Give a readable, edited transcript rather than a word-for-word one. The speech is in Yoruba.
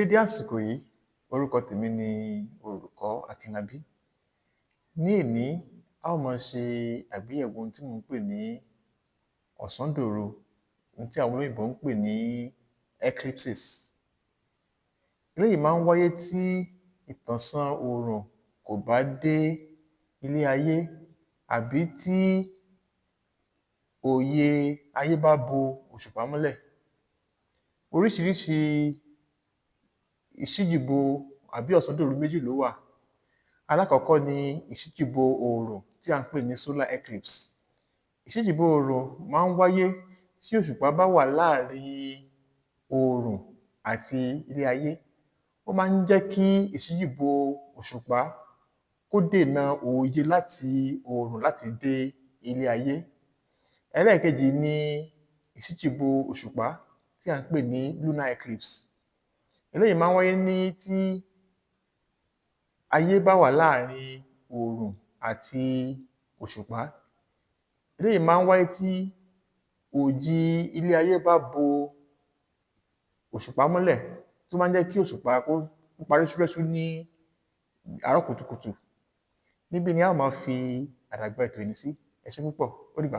Dédé àsìkò yìí, orúkọ tèmi ni olùkọ́ Akínlábí. Ní èní, a ó máa ṣe àgbéyẹ̀wò ohun tí mò ń pè ní ọ̀sándòru, ohun tí àwọn olóyìnbó ń pè ní eclipses. Eléyìí máa ń wáyé tí ìtànṣán oòrùn kò bá dé ilé ayé àbí tí òye ayé bá bo òṣùpá mọ́lẹ̀. Oríṣiríṣi ìṣíjìbo àbí ọ̀sándòru méjì ló wà. Alákọ̀ọ́kọ́ ni ìṣíjìbo oòrùn tí à ń pè ní solar eclipse. Ìṣíjìbo oòrùn máa ń wáyé tí òṣùpá bá wà láàrin oòrùn àti ilé ayé. Ó máa ń jẹ́ kí ìṣíjìbo òṣùpá kó dènà òye láti oòrùn láti dé ilé ayé. Ẹlẹ́ẹ̀kejì ni ìṣíjìbo òṣùpá tí à ń pè ní lunar eclipse. Eléyìí máa ń wáyé ní tí ayé bá wà láàrin oòrùn àti òṣùpá. Eléyìí máa ń wáyé tí òjì ilé ayé bá bo òṣùpá mọ́lẹ̀, tó máa ń jẹ́ kí òṣùpá kó parí rẹ́súrẹ́sú ní àárọ̀ kùtùkùtù. Níbí ni a ó máa fi àdàgbà ètò yìí sí. Ẹ ṣé púpọ̀, ó dìgbà kan.